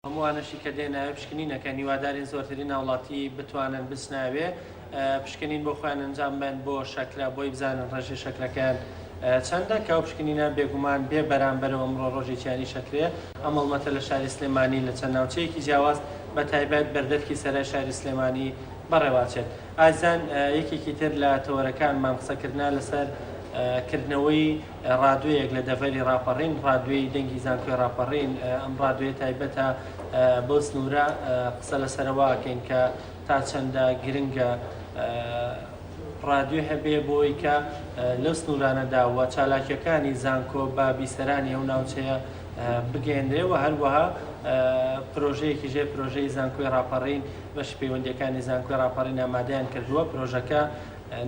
هەموو ئەوانەشی کە دێنە ئەوێ پشکنین ئەکەن، هیوادارین زۆرترین هاوڵاتی بتوانن بچنە ئەوێ پشکنین بۆ خۆیان ئەنجام بەن بۆ شەکرە بۆی بزانن ڕێژەی شەکرەکەیان چەندە، کە ئەو پشکنینە بێگومان بێ بەرامبەرە و ئەمڕۆ ڕۆژی جیهانی شەکرەیە، ئەم هەڵمەتە لە شاری سلێمانی لە چەند ناوچەیەکی جیاواز بە تایبەت بەردەرکی سەرای شاری سلێمانی بەڕێوەئەچێت. ئازیزان یەکێکی تر لە تەوەرەکانمان قسەکردنە لەسەر کردنەوەی ڕادیۆیەک لە دەڤەری ڕاپەڕین، ڕادیۆی دەنگی زانکۆی ڕاپەڕین، ئەم ڕادیۆیە تایبەتە بەو سنوورە، قسە لەسەرەوە ئەکەین کە تا چەندە گرنگە ڕادیۆ هەبێ بۆی کە لەو سنوورانەدا و چالاکیەکانی زانکۆ بە بیسەرانی ئەو ناوچەیە بگەێنرێ و هەروەها پرۆژەیەکی ژێر پرۆژەی زانکۆی ڕاپەڕین بەشی پەیوەندیەکانی زانکۆی ڕاپەڕین ئامادەیان کردووە پرۆژەکە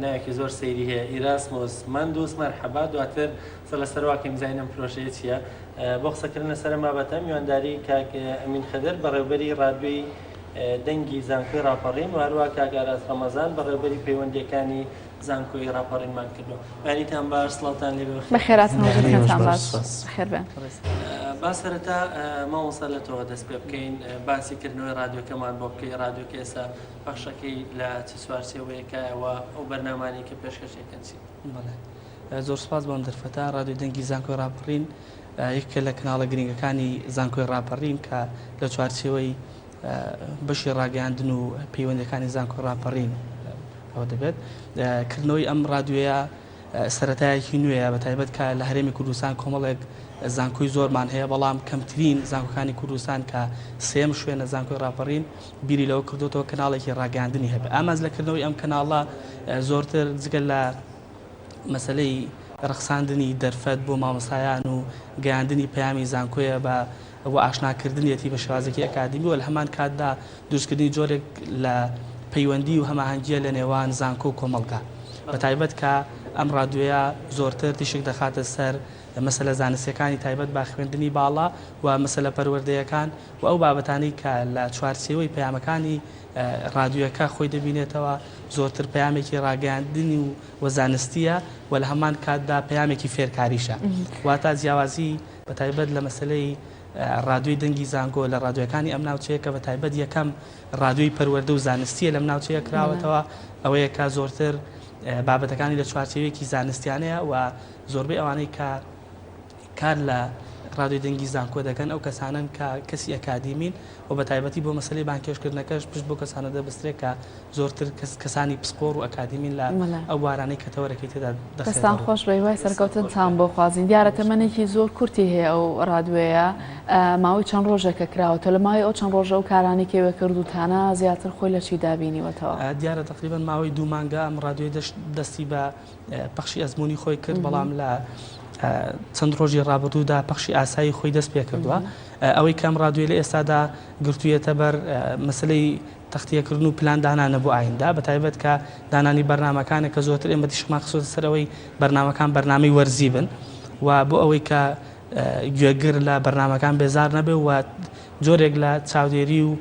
ناوێکی زۆر سەیری هەیە ئیراسمۆس مەندوس مەرحەبا دواتر قسە لەسەر واکەین بزانین ئەم پرۆژەیە چییە بۆ قسەکردن لەسەر ئەم بابەتە میوانداری کاک ئەمین خدر بەڕێوبەری ڕادیۆی دەنگی زانکۆی ڕاپەڕین و هەروە کاک ئاراس ڕەمەزان بەڕێوبەری پەیوەندیەکانی زانکۆی ڕاپەڕینمان کردووە بەیانیتان باش سڵاوتان لێ بێ بەخێراتن وەزیرتان باش بەخێر بێن. با سەرەتا مامۆستا لە تۆوە دەست پێ بکەین باسی کردنەوەی ڕادیۆکەمان بۆ بکەی ڕادیۆکە ئێستا پەخشەکەی لە چ چوارچێوەیەکایە و ئەو بەرنامانەی کە پێشکەشی ئەکەن چین؟ بەڵێ زۆر سوپاس بۆ ئەم دەرفەتە. ڕادیۆی دەنگی زانکۆی ڕاپەڕین یەکێکە لە کەناڵە گرنگەکانی زانکۆی ڕاپەڕین کە لە چوارچێوەی بەشی ڕاگەیاندن و پەیوەندیەکانی زانکۆی ڕاپەڕین ئەوە دەبێت. کردنەوەی ئەم ڕادیۆیە سەرەتایەکی نوێیە بە تایبەت کە لە هەرێمی کوردستان کۆمەڵێک زانکۆی زۆرمان هەیە بەڵام کەمترین زانکۆکانی کوردستان کە سێم شوێنە زانکۆی ڕاپەڕین بیری لەوە کردوتەوە کەناڵێکی ڕاگەیاندنی هەبێ ئامانج لە کردنەوەی ئەم کەناڵە زۆرتر جگە لە مەسەلەی ڕەخساندنی دەرفەت بۆ مامۆستایان و گەیاندنی پەیامی زانکۆیە بە و ئاشناکردنیەتی بە شێوازێکی ئەکادیمی و لە هەمان کاتدا دروستکردنی جۆرێک لە پەیوەندی و هەماهەنگییە لە نێوان زانکۆ و کۆمەڵگا بە تایبەت کە ئەم ڕادیۆیە زۆرتر تیشک دەخاتە سەر مەسەلە زانستییەکانی تایبەت بە خوێندنی باڵا و مەسەلە پەروەردەیەکان و ئەو بابەتانەی کە لە چوارچێوەی پەیامەکانی ڕادیۆیەکە خۆی دەبینێتەوە زۆرتر پەیامێکی ڕاگەیاندنی و و زانستییە و لە هەمان کاتدا پەیامێکی فێرکاریشە واتە جیاوازی بە تایبەت لە مەسەلەی ڕادیۆی دەنگی زانکۆ لە ڕادیۆکانی ئەم ناوچەیە کە بە تایبەت یەکەم ڕادیۆی پەروەردە و زانستییە لەم ناوچەیە کراوەتەوە ئەوەیە کە زۆرتر بابەتەکانی لە چوارچێوەیەکی زانستیانەیە و زۆربەی ئەوانەی کە کار لە ڕادیۆی دەنگی زانکۆ دەکەن ئەو کەسانەن کە کەسی ئەکادیمین و بە تایبەتی بۆ مەسەلەی بانگهێشتکردنەکەش پشت بەو کەسانە دەبەسترێت کە زۆرتر کەسانی پسپۆڕ و ئەکادیمین لە ئەو بوارانەی کە تەوەرەکەی تێدا دەخرێتە دەستان ڕوو. خۆش بە هیوای سەرکەوتنتان بۆ خوازین. دیارە تەمەنێکی زۆر کورتی هەیە ئەو ڕادوێیە ماوەی چەند ڕۆژێکە کراوەتەوە لە ماوەی ئەو چەند ڕۆژە ئەو کارانەی کە ئێوە کردووتانە زیاتر خۆی لە چیدا بینیوەتەوە؟ دیارە تەقریبەن ماوەی دوو مانگە ئەم ڕادیۆیە دەستی بە پەخشی ئەزموونی خۆی کرد، بەڵام لە چەند ڕۆژی ڕابردوودا پەخشی ئاسایی خۆی دەست پێکردووە. ئەوەی کە ئەم ڕادیۆیە لە ئێستادا گرتوویەتە بەر مەسەلەی تەختیەکردن و پلان دانانە بۆ ئایندە، بە تایبەت کە دانانی بەرنامەکانە کە زۆرتر ئێمە تیشکمان خستۆتە سەر ئەوەی بەرنامەکان بەرنامەی وەرزی بن و بۆ ئەوەی کە گوێگر لە بەرنامەکان بێزار نەبێ و جۆرێک لە چاودێری و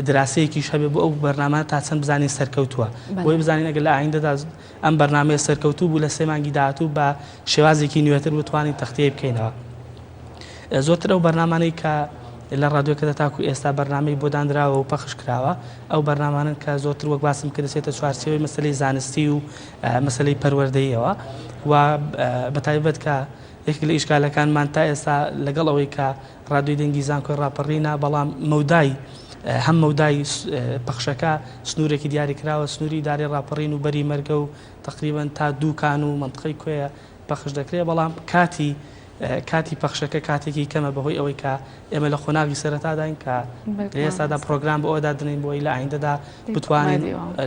دراسەیەکیش هەبێ بۆ ئەو بەرنامە تا چەند بزانین سەرکەوتووە بۆی بزانین ئەگەر لە ئایندەدا ئەم بەرنامەیە سەرکەوتوو بوو لە سێ مانگی داهاتوو بە شێوازێکی نوێتر بتوانین تەختیەی بکەینەوە. زۆرتر ئەو بەرنامانەی کە لە ڕادیۆکەدا تاکو ئێستا بەرنامەی بۆ دانراوە و پەخش کراوە ئەو بەرنامانەن کە زۆرتر وەک باسم کرد دەچێتە چوارچێوەی مەسەلەی زانستی و مەسەلەی پەروەردەییەوە و بە تایبەت کە یەکێک لە ئیشکالەکانمان تا ئێستا لەگەڵ ئەوەی کە ڕادیۆی دەنگی زانکۆی ڕاپەڕینە بەڵام مەودای هەم مەودای پەخشەکە سنوورێکی دیاری کراوە سنووری ئیدارەی ڕاپەڕین و بەری مەرگە و تەقریبەن تا دووکان و مەنتقەی کۆیە پەخش دەکرێت بەڵام کاتی کاتی پەخشەکە کاتێکی کەمە بەهۆی ئەوەی کە ئێمە لە قۆناغی سەرەتاداین کە لە ئێستادا پرۆگرام بۆ ئەوە دادەنێین بۆ ئەوەی لە ئایندەدا بتوانین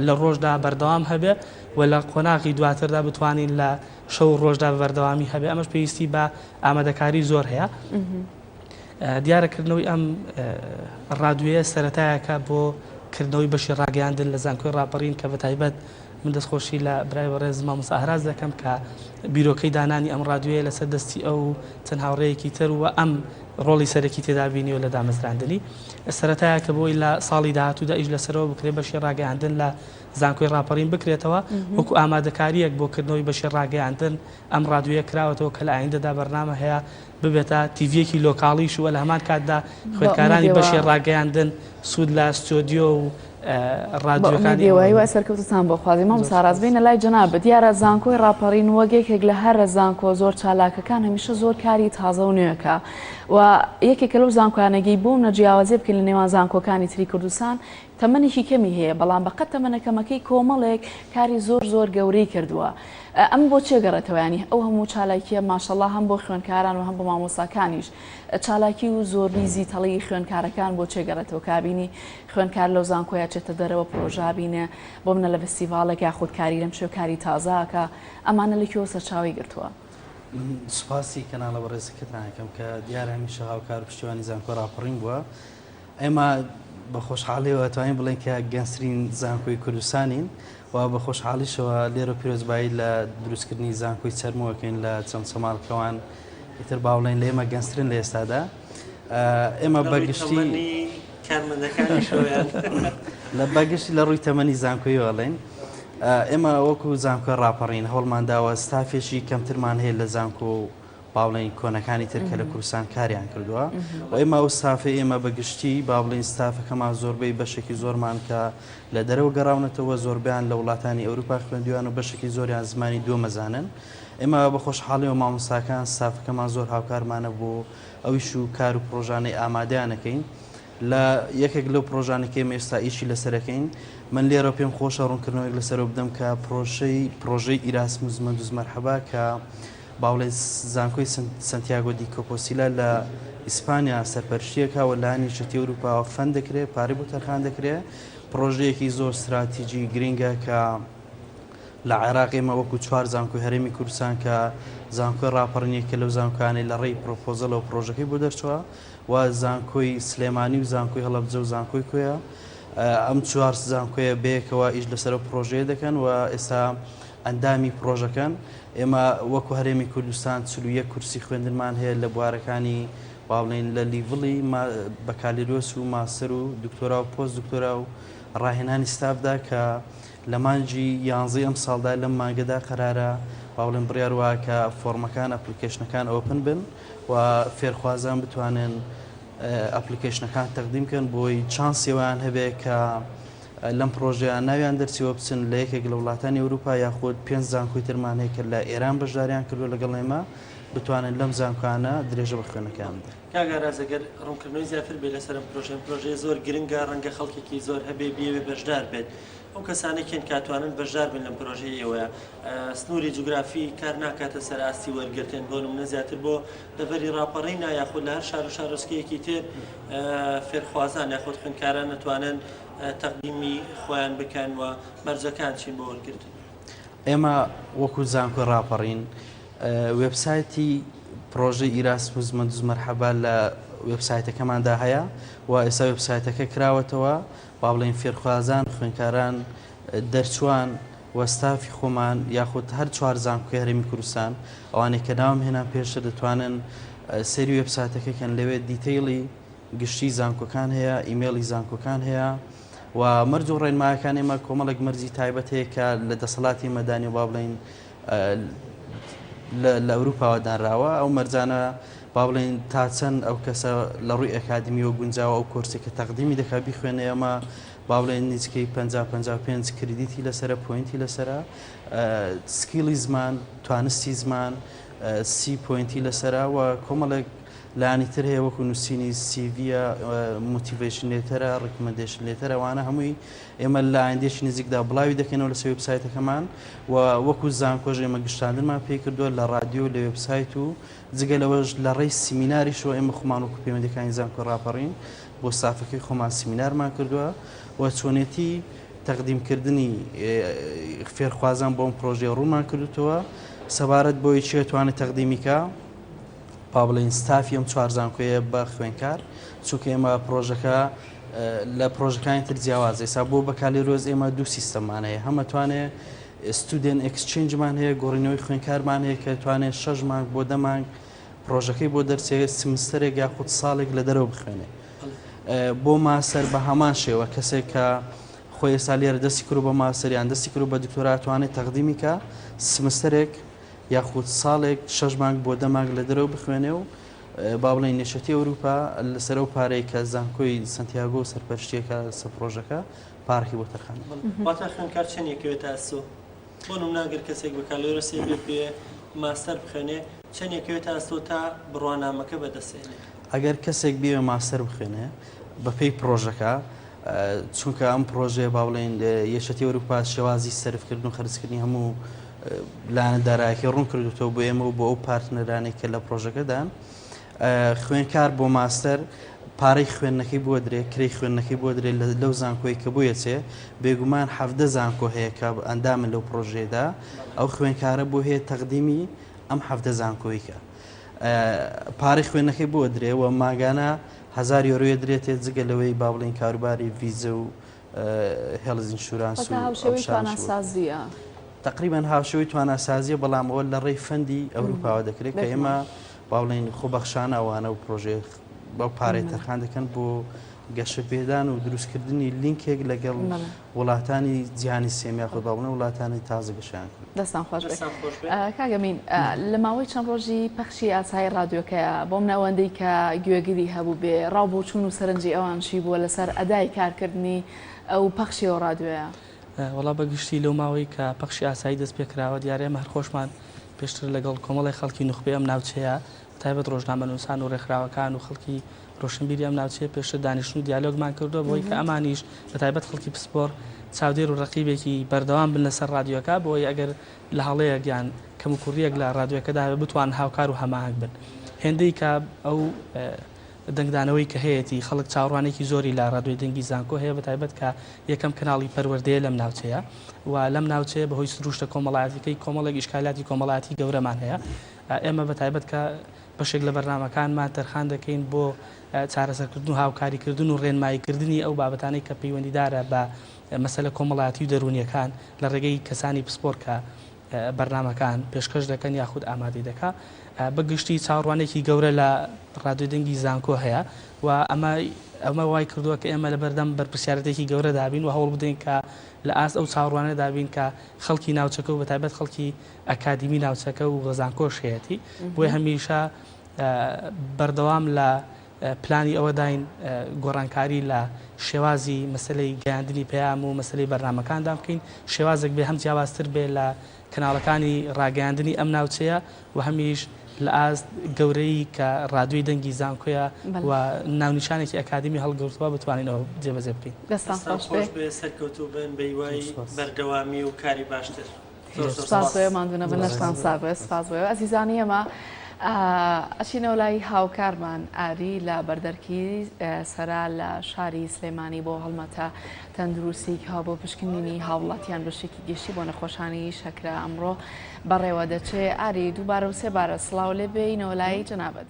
لە ڕۆژدا بەردەوام هەبێ و لە قۆناغی دواتردا بتوانین لە شەو و ڕۆژدا بە بەردەوامی هەبێ ئەمەش پێویستی بە ئامادەکاری زۆر هەیە دیارە کردنەوەی ئەم ڕادوێیە سەرەتایەکە بۆ کردنەوەی بەشی ڕاگەیاندن لە زانکۆی ڕاپەڕین کە بە تایبەت من دەستخۆشی لە برای بەڕێز مامۆستا ئاراس دەکەم کە بیرۆکەی دانانی ئەم ڕادیۆیە لەسەر دەستی ئەو و چەند هاوڕێیەکی تر و ئەم ڕۆڵی سەرەکی تێدا بینیوە لە دامەزراندنی. سەرەتایە کە بۆی لە ساڵی داهاتوودا ئیش لەسەرەوە بکرێت بەشی ڕاگەیاندن لە زانکۆی ڕاپەڕین بکرێتەوە وەکو ئامادەکارییەک بۆ کردنەوەی بەشی ڕاگەیاندن ئەم ڕادیۆیە کراوەتەوە کە لە ئایندەدا بەرنامە هەیە ببێتە تیڤیەکی لۆکاڵیش و لە هەمان کاتدا خوێندکارانی بەشی ڕاگەیاندن سوود لە ستۆدیۆ و ڕادیۆکانی ئێوە هیوای سەرکەوتنتان بۆ خوازی مامۆستا ڕاز بێینە لای جەنابت دیارە زانکۆی ڕاپەڕین وەک یەکێک لە هەرە زانکۆ زۆر چالاکەکان هەمیشە زۆر کاری تازە و نوێکە و یەکێکە لەو زانکۆیانەگەی بۆم نە جیاوازیە بکەین لە نێوان زانکۆکانی تری کوردستان تەمەنێکی کەمی هەیە بەڵام بەقەد تەمەنە کەمەکەی کۆمەڵێک کاری زۆر زۆر گەورەی کردووە ئەم بۆ چێ گەڕێتەوە ینی ئەو هەموو چالاکیە ماشەڵا هەم بۆ خوێندکاران و هەم بۆ مامۆستاکانیش چالاکی و زۆربی زیتەڵی خوێندکارەکان بۆ چێ گەڕێتەوە کابینی خوێندکار لەو زانکۆیە چێتە دەرەوە پرۆژە بینێ بۆ منە لە فستیڤاڵێک یاخود کاری لەم شێوە کاری تازە ئەکا ئەمانە لە کوێوە سەرچاوەی گرتووە؟ من سوپاسی کەناڵە بەڕێزەکەتان ئەکەم کە دیارە هەمیشە هاوکار و پشتیوانی زانکۆی ڕاپەڕین بووە. ئێمە بە خۆشحاڵیەوە ئەتوانین بڵێین کە گەنجترین زانکۆی کوردستانین و بە خۆشحاڵیشەوە لێرە پیرۆزبایی لە دروستکردنی زانکۆی چەرمووەکەین لە چەمچەماڵ کەوان ئیتر با بڵێین لە ئێمە گەنجترن لە ئێستادا ئێمە بە گشتی لە بەگشتی لە ڕووی تەمەنی زانکۆیەوە ئەڵێن ئێمە وەکو زانکۆی ڕاپەڕین هەوڵمان داوە ستافێکی کەمترمان هەیە لە زانکۆ و با بڵێین کۆنەکانی تر کە لە کوردستان کاریان کردووە و ئێمە ئەو ستافەی ئێمە بە گشتی با بڵێین ستافەکەمان زۆربەی بەشێکی زۆرمان کە لە دەرەوە گەڕاونەتەوە زۆربیان لە وڵاتانی ئەوروپا خوێندویان و بەشێکی زۆریان زمانی دووەمەزانن ئێمە بە خۆشحاڵیەوە مامۆستاکان ستافەکەمان زۆر هاوکارمانە بۆ ئەویش و کار و پرۆژانەی ئامادەیانەکەین لە یەکێک لەو پرۆژانەی کە ئێمە ئێستا ئیشی لەسەرەکەین من لێرە پێم خۆشە ڕوونکردنەوەیەک لەسەرەوە بدەم کە پرۆژەی پرۆژەی ئیراسموس مەندوس مەرحەبا کە با بڵێین زانکۆی سەنتیاگۆ دی کۆپۆسیلا لە ئیسپانیا سەرپەرشتیەکە و لایەن یەکێتی ئەوروپاوە fund دەکرێت پارەی بۆ تەرخان دەکرێت پرۆژەیەکی زۆر ستراتیجی گرنگە کە لە عێراق ئێمە وەکو چوار زانکۆی هەرێمی کوردستان کە زانکۆی ڕاپەڕین یەکێ لەو زانکۆیانەی لە ڕێی پرۆپۆزەڵەوە پرۆژەکەی بۆ دەرچووە و زانکۆی سلێمانی و زانکۆی هەڵەبجە و زانکۆی کۆیە ئەم چوار زانکۆیە بەیەکەوە ئیش لەسەر ئەو پرۆژەیە دەکەن و ئێستا ئەندامی پرۆژەکەن ئێمە وەکو هەرێمی کوردستان 41 کورسی خوێندنمان هەیە لە بوارەکانی با بڵێین لە level ی بەکالریۆس و ماستەر و دکتۆرا و پۆست دکتۆرا و ڕاهێنانی ستافدا کە لە مانگی یانزەی ئەمساڵدا لەم مانگەدا قەرارە با بڵێن بڕیار وایە کە فۆڕمەکان application ەکان open بن و فێرخوازان بتوانن application ەکان تەقدیم کەن بۆی چانسی ئەویان هەبێ کە لەم پرۆژەیە ناویان دەرچیوە بچن لە یەکێک لە وڵاتانی ئەوروپا یاخود پێنج زانکۆی ترمان هەیە کە لە ئێران بەشداریان کردووە لەگەڵ ئێمە بتوانن لەم زانکۆیانە درێژە بە خوێندنەکەیان بدەن. کاک ئاراز ئەگەر ڕوونکردنەوەی زیاتر بێ لەسەر ئەم پرۆژەیە، ئەم پرۆژەیە زۆر گرنگە ڕەنگە خەڵکێکی زۆر هەبێ بیەوێ بەشدار بێت، ئەو کەسانە کێن کە ئەتوانن بەشدار بن لەم پرۆژەی ئێوەیە؟ سنووری جوگرافی کار ناکاتە سەر ئاستی وەرگرتن، بۆ نمونە زیاتر بۆ دەڤەری ڕاپەڕینە یاخود لە هەر شار و شارۆچکەیەکی تر فێرخوازان یاخود خوێندکاران ئەتوانن تەقدیمی خۆیان بکەن و مەرجەکان چین بۆ وەرگرتن؟ ئێمە وەکو زانکۆی ڕاپەڕین وێبسایتی پرۆژەی ئیراسموس مەندوز مەرحەبا لە وێبسایتەکەماندا هەیە و ئێستا وێبسایتەکە کراوەتەوە با بڵێین فێرخوازان، خوێندکاران، دەرچووان و ستافی خۆمان یاخود هەر چوار زانکۆی هەرێمی کوردستان ئەوانەی کە ناوم هێنان پێشتر دەتوانن سەیری وێبسایتەکە کەن لەوێ detail ی گشتی زانکۆکان هەیە ئیمێڵی زانکۆکان هەیە و مەرج و ڕێنمایەکان ئێمە کۆمەڵێک مەرجی تایبەت هەیە کە لە دەسەڵاتی ئێمەدانی و با بڵێین لە ئەوروپاوە دانراوە ئەو مەرجانە با بڵێین تا چەند ئەو کەسە لە ڕووی ئەکادیمیەوە گونجاوە ئەو کۆرسێک کە تەقدیمی دەکات بیخوێنێ ئەمە با بڵێین نزیکەی 50 55 credit ی لەسەرە point ی لەسەرە skill ی زمان توانستی زمان سی point ی لەسەرە و کۆمەڵێک لایەنی تر هەیە وەکو نووسینی CV یە motivation letter ە recommendation letter ە ئەوانە هەمووی ئێمە لە ئایندەیەکی نزیکدا بڵاوی دەکەینەوە لەسەر وێبسایتەکەمان و وەکو زانکۆش ئێمە گشتاندنمان پێ کردووە لە ڕادیۆ و لە وێبسایت و جگە لەوەش لە ڕێی سیمیناریشەوە ئێمە خۆمان وەکو پەیوەندیەکانی زانکۆی ڕاپەڕین بۆ ستافەکەی خۆمان سیمینارمان کردووە و چۆنێتی تەقدیمکردنی فێرخوازان بۆ ئەم پرۆژەیە ڕوونمان کردوتەوە سەبارەت بۆی کێ توانێت تەقدیمی کا با بڵێین ستافی ئەم چوار زانکۆیە بە خوێنکار چونکە ئێمە پرۆژەکە لە پرۆژەکانی تر جیاوازە ئێستا بۆ بەکالۆریۆس ئێمە دوو سیستەممان هەیە هەمەتوانێ student exchange مان هەیە گۆڕینەوەی خوێنکارمان هەیە کە توانێت شەش مانگ بۆ دە مانگ. پرۆژەکەی بۆ دەرچێت سمستەرێک یاخود ساڵێک لە دەرەوە بخوێنێ. بۆ ماستەر بە هەمان شێوە کەسێک کە خۆی ئێستا لێرە دەستی کرد بە ماستەر یان دەستی کرد بە دکتۆرا توانێت تەقدیمی کە سمستەرێک یاخود ساڵێک شەش مانگ بۆ دە مانگ لە دەرەوە بخوێنێ و با بڵێین یەکێتی ئەوروپا لەسەر ئەو پارەی کە زانکۆی سەنتیاگۆ سەرپەرشتیەکە لەسەر پڕۆژەکە پارەکەی بۆ تەرخان دەکات. واتە خوێندکار چەند یەکەوێتە ئەستۆ؟ بۆ نمونە گەر کەسێک بەکالۆریۆسێ بێت بێ ماستەر بخوێنێ چەند یەکەوێتە ئەستۆ تا بڕوانامەکە بەدەست هێنێ؟ ئەگەر کەسێک بێ ماستەر بخوێنێ بەپێی پڕۆژەکە چونکە ئەم پڕۆژەیە با بڵێین یەکێتی ئەوروپا شێوازی سەرفکردن و خەرجکردنی هەموو لایەنە دارایەکەی ڕوون کردوتەوە بۆ ئێمە و بۆ ئەو پارتنەرانەی کە لە پڕۆژەکەدان خوێنکار بۆ ماستەر پارەی خوێندنەکەی بۆ درێ کرێی خوێندنەکەی بۆ درێ لەو زانکۆی کە بۆیەچێ بێگومان حەفدە زانکۆ هەیە کە ئەندامن لەو پڕۆژەیەدا ئەو خوێنکارە بۆ هەیە تەقدیمی ئەم حەفدە زانکۆی کە پارەی خوێندنەکەی بۆ درێ و ماگانە هەزار یۆرۆیە درێتێ جگە لەوەی با بڵێین کاروباری ڤیزە و health insurance و واتە هاوشێوەی تواناسازییە. تەقریبەن هاوشێوەی تواناسازییە بەڵام ئەوە لە ڕێی fund ی ئەوروپاوە دەکرێت کە ئێمە با بڵێین خۆبەخشانە ئەوانە و پرۆژەیە بەو پارەی تەرخان دەکەن بۆ گەشەپێدان و دروستکردنی لینکێک لەگەڵ وڵاتانی جیهانی سێیەم یاخود با بڵێین وڵاتانی تازە گەشەیان کردووە. دەستان خۆش بێت کاک ئەمین لە ماوەی چەند ڕۆژی پەخشی ئاسایی ڕادیۆکەیە بۆم ناوەندەی کە گوێگری هەبوو بێ ڕاو بۆچوون و سەرنجی ئەوان چی بووە لەسەر ئەدای کارکردنی ئەو پەخشی ئەو ڕادیۆیە؟ وەڵا بە گشتی لەو ماوەی کە پەخشی ئاسایی دەست پێکراوە دیارە ئێمە هەر خۆشمان پێشتر لەگەڵ کۆمەڵێک خەڵکی نوخبەی ئەم ناوچەیە بە تایبەت ڕۆژنامەنووسان و ڕێکخراوەکان و خەڵکی ڕۆشنبیری ئەم ناوچەیە پێشتر دانیشتن و دیالۆگمان کردووە بۆی کە ئەمانیش بە تایبەت خەڵکی پسپۆڕ چاودێر و ڕەقیبێکی بەردەوام بن لەسەر ڕادیۆکە بۆی ئەگەر لە هەڵەیەک یان کەموکوڕییەک لە ڕادیۆکەدا هەبێت بتوانن هاوکار و هەماهەنگ بن. هێندەی کە ئەو دەنگدانەوەی کە هەیەتی خەڵک چاوەڕوانێکی زۆری لە ڕادیۆی دەنگی زانکۆ هەیە بە تایبەت کە یەکەم کەناڵی پەروەردەیە لەم ناوچەیە و لەم ناوچەیە بەهۆی سروشتە کۆمەڵایەتیەکەی کۆمەڵێک ئیشکالاتی کۆمەڵایەتی گەورەمان هەیە ئێمە بە تایبەت کە بەشێک لە بەرنامەکانمان تەرخان دەکەین بۆ چارەسەرکردن و هاوکاریکردن و ڕێنماییکردنی ئەو بابەتانەی کە پەیوەندیدارە بە مەسەلە کۆمەڵایەتی و دەروونییەکان لە ڕێگەی کەسانی پسپۆڕ کە بەرنامەکان پێشکەش دەکەن یاخود ئامادەی دەکا. بە گشتی چاوەڕوانێکی گەورە لە ڕادیۆی دەنگی زانکۆ هەیە و ئەمە ئەمە وای کردووە کە ئێمە لەبەردەم بەرپرسیارەتێکی گەورەدا بین و هەوڵ بدەین کە لە ئاست ئەو چاوەڕوانەدا بین کە خەڵکی ناوچەکە و بەتایبەت خەڵکی ئەکادیمی ناوچەکە و زانکۆش هەیەتی بۆیە هەمیشە بەردەوام لە پلانی ئەوەداین گۆڕانکاری لە شێوازی مەسەلەی گەیاندنی پەیام و مەسەلەی بەرنامەکاندا بکەین شێوازێک بێ هەم جیاوازتر بێ لە کەناڵەکانی ڕاگەیاندنی ئەم ناوچەیە و هەمیش لە ئاست گەورەی کە ڕادیۆی دەنگی زانکۆیە و ناونیشانێکی ئەکادیمی هەڵگرتووە بتوانین ئەوە جێبەجێ بکەین. دەستان خۆش بێ سەرکەوتوو بن بەهیوای بەردەوامی و کاری باشتر. سپاس بۆ ئێوە ماندوو نەبن لەشتان ساغ بێت سپاس بۆ ئێوە ئەزیزانی ئێمە ئەچینەوە لای هاوکارمان ئاری لە بەردەرکی سەرا لە شاری سلێمانی بۆ هەڵمەتە تەندروستی کە بۆ پشکنینی هاوڵاتیان بەشێکی گشتی بۆ نەخۆشانی شەکرە ئەمڕۆ بەڕێوە دەچێ ئاری دووبارە و سێبارە سڵاو لێ بێینەوە لای جەنابت.